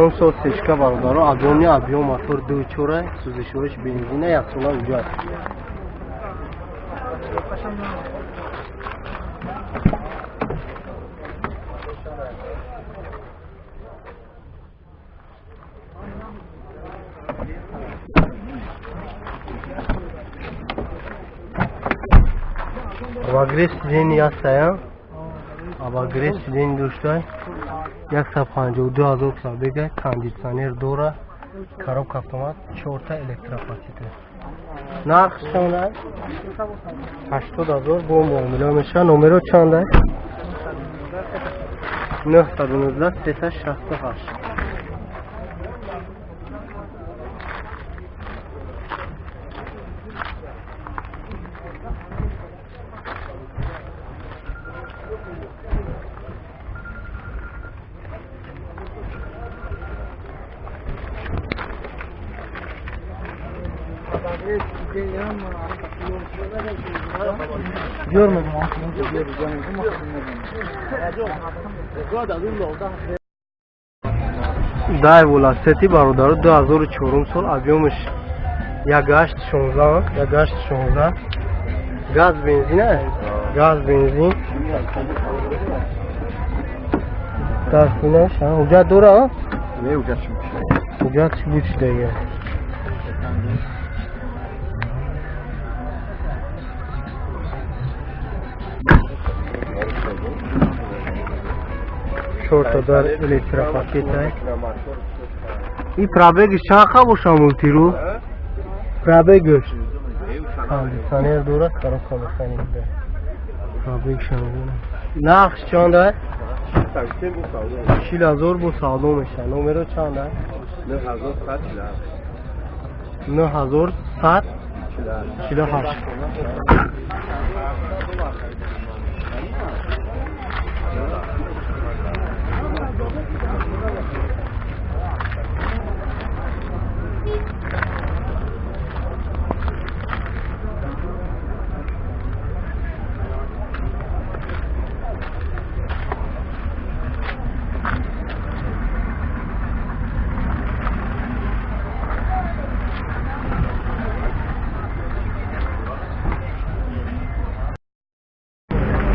94 сол сечка бародаро, объёмни объём мотор 2.4, сӯзишвориш бензина, яксола ҳуҷҷат. Обогрев сиденья ҳастая, обогрев сиденья доштай, 152 000 пробега, кондитсионер дора, коробка автомат, чорта электропакета. Нарх чанд аст? 80 000 бо муомила мешавад. Номеро чанд аст? 919 368. Görmedim aslında. Дай Лацетти бародаро 2004 сол, объёмаш 1.8 16, 1.8 16, газ бензин, газ бензин. Дар синаш ҳуҷҷат дора? Не, ҳуҷҷат чӣ? Ҳуҷҷат чӣ буд шудага? Чорта дар электропакета. И пробегиш чанд ха боша мултиру? Пробегиш кондитсионер дорад, коробка механик да. Пробегша мебинам. Нархш чанд аст? 40 000 бо савдо мешавад. Номеро чанд аст? 9148.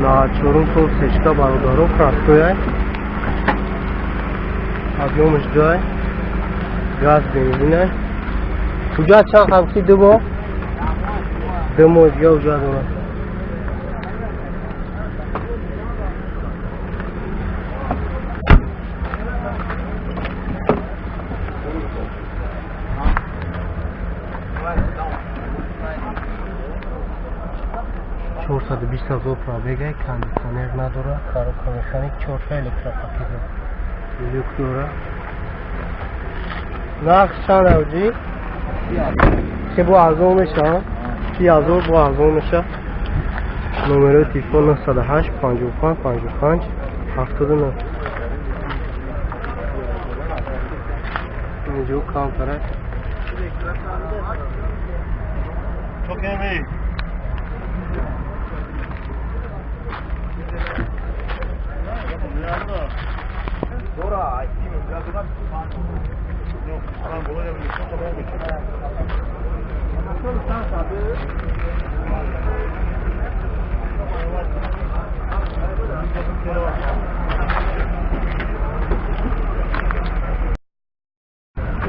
94 сол сечка бародаро, простояй, объёмаш 2, газ бензина. Ҳуҷҷат чанд ҳамки? 2 моҳ, 2 моҳ дига ҳуҷҷат дорад. 420 000 пробега, кондитсионер надорад, коробка механик, чорта электропакета, люк дорад. Нарх чанд авҷи? Се бо арзон мешавад, 30 000 бо арзон мешавад. Номерои телефон 908 55 55 79. Инҷо камтара. Çok emeği.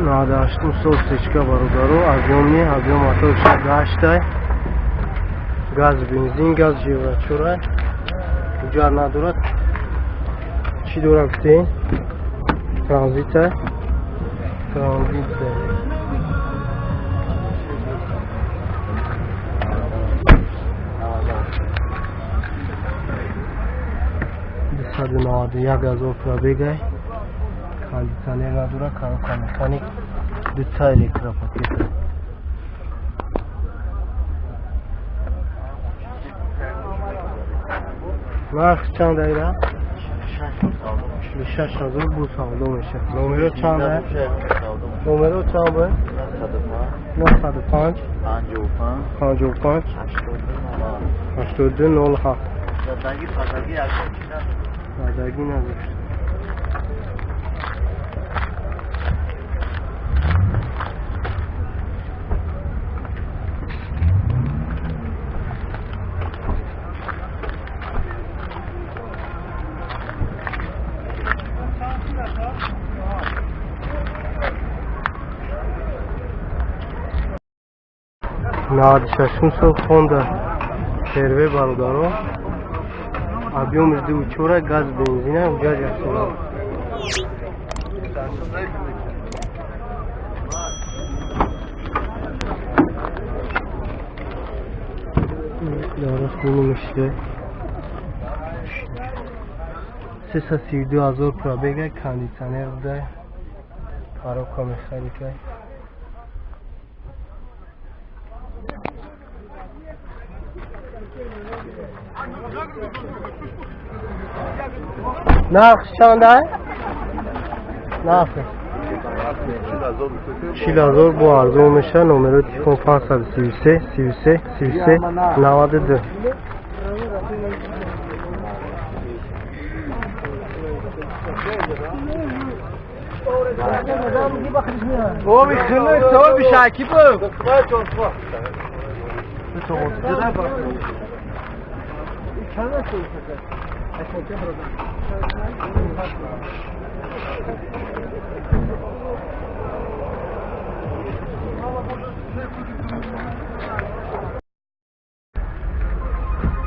98 сол сечка бародаро, объёмни объём мотор гаштай, газ бензин, газ евро чора, ҳуҷҷат надорад. Чӣ дорад гуфтем? Транзита, транзита. 291 000 пробегай, кондитсионер надорад, коробка механик, дута электропакета. Нарх чанд айра? 46 000 бу савдо мешавад. Номеро чанд аст? Номеро чанд буд? 905 55 82 07. Задагӣ надошт. 96 сол Honda CR-V бародаро. Объёмш 2,4, газ бензина, ҳуҷҷат яксола. Дарост бинем. 332 ҳазор пробега, кондитсионер буда, коробка механика. Нарх чанда? Нархш 40 000 бо арзон меша. Номерои телефон 533 33 33 92.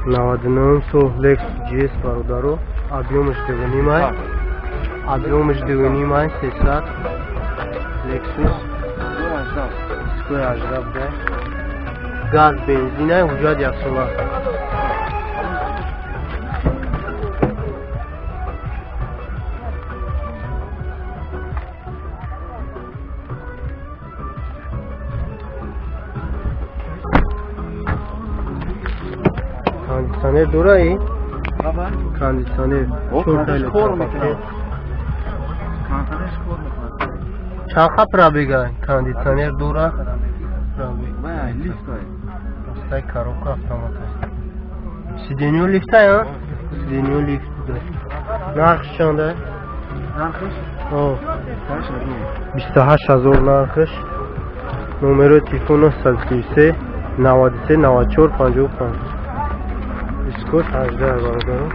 99 сол Lexus GS бародаро, объёмаш 2,5, объёмаш 2,5, 300. Lexus дискои 18 буда, газ бензина, ҳуҷҷат яксола. Кондитсионер дораи? Кондитсионер. Чанд ха пробега? Кондитсионер дора? Лифтай, коробка автомат аст. Сиденьё лифтай, а? Сиденьё лифт буда. Нархш чанда? Нархш? О. 28 000 нархш. Номерои телефон 933 93 94 55. Дискош 18 бародаро.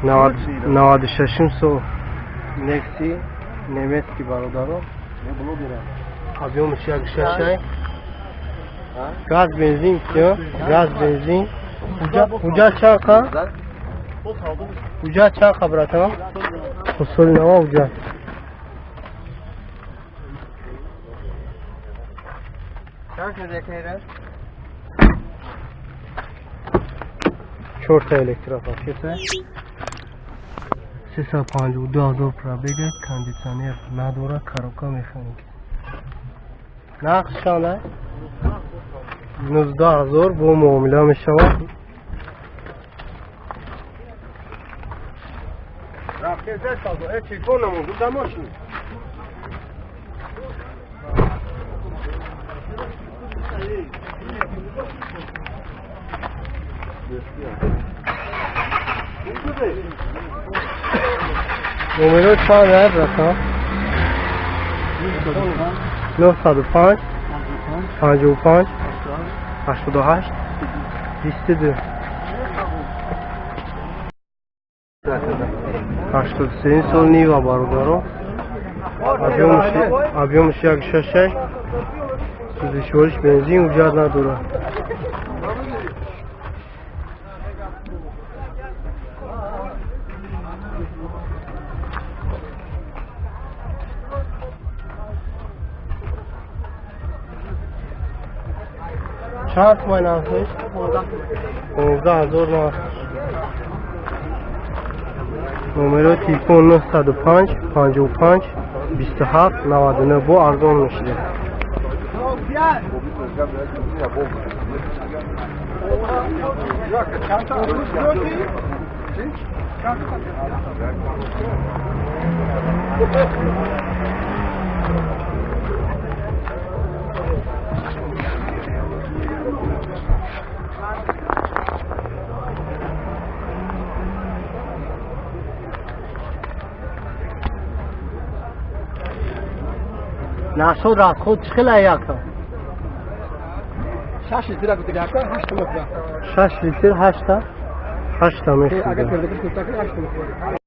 96-ум сол Нексия немецкий бародаро. Объёмаш 1,6-ай. Газ бензин всё, газ бензин. Ҳуҷҷат чанд қа? Ҳуҷҷат чанд қа, братан? Соли нава ҳуҷҷат. Чанд шуда? Чорта электропакета. 352 000 пробега, кондитсионер надора, коробка механика. Нархш чанда? 19 000 бо муомила мешавад. Рафте 10 000, телефон намонду да мошин. Номеро чанд аст, братан? 905 55 88 22. 83 сол Нива бародаро. Объёмш 1,6, сӯзишвориш бензин, ҳуҷҷат надорад. Чанд сумай нархш? 15 000 нарх. Номерои телефон 905 55 27 99, бо арзон мешида. Нашуд, расход чӣ хела якта? 6 литр гуфта, яка 8 мехӯрад. 6 литр 8 та 8 та Агар мехӯрад. пердакаш кӯтоҳ кунӣ, 8 мехӯрад.